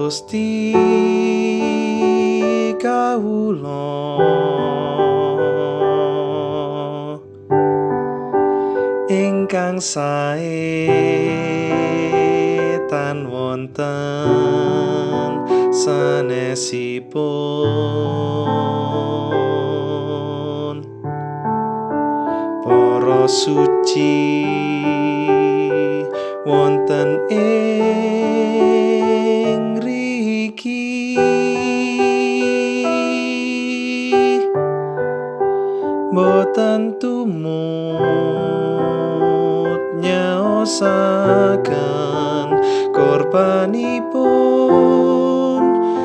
Gusti kawula ingkang sae tan wonten sanesipun. Para suci wonten ing riki boten tumut nyaosaken korbanipun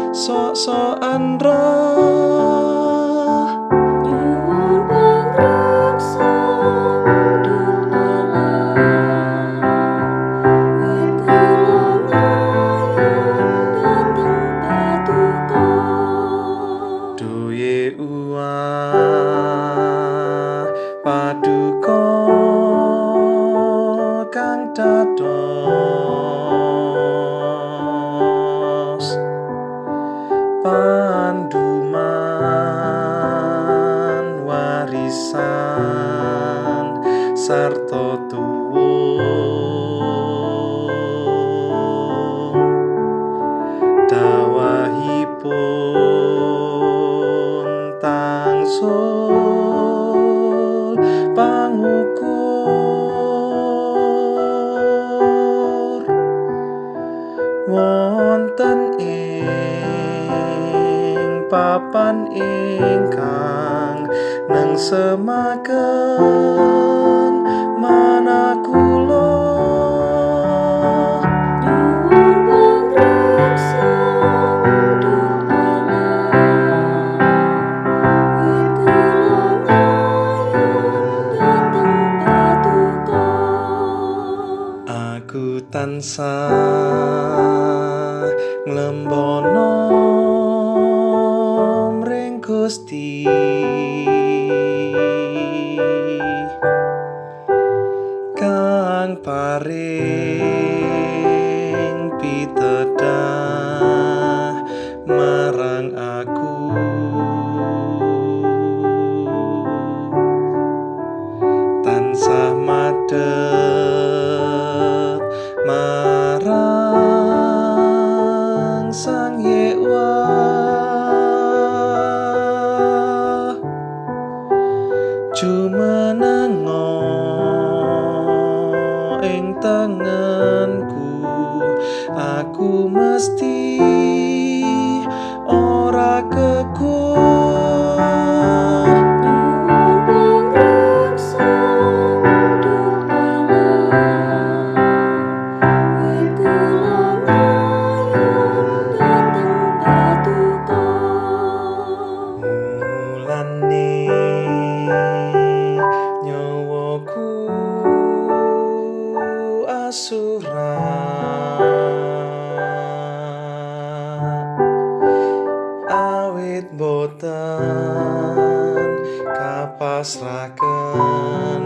sok-sokan rah. Nyuwun pangreksa duh Allah, wit kula ngayun dhateng paduka. Duye uwah paduka kang dados panduman warisan sarta tuwung dawahipun tangsul pangukur wonten ing papan ingkang nengsemaken manah kula. Nyuwun pangreksa duh Allah, wit kula ngayun dhateng paduka. Aku tansah nglembono mring Gusti kang paring pitedah marang aku. Tansah madhep marang Sang Yewa jumenengo ing tengenku, aku mesti ora kekuh. Nyuwun pangreksa duh Allah, wit kula ngayun dhateng paduka. Mulane nyawaku asura awit boten kapasraken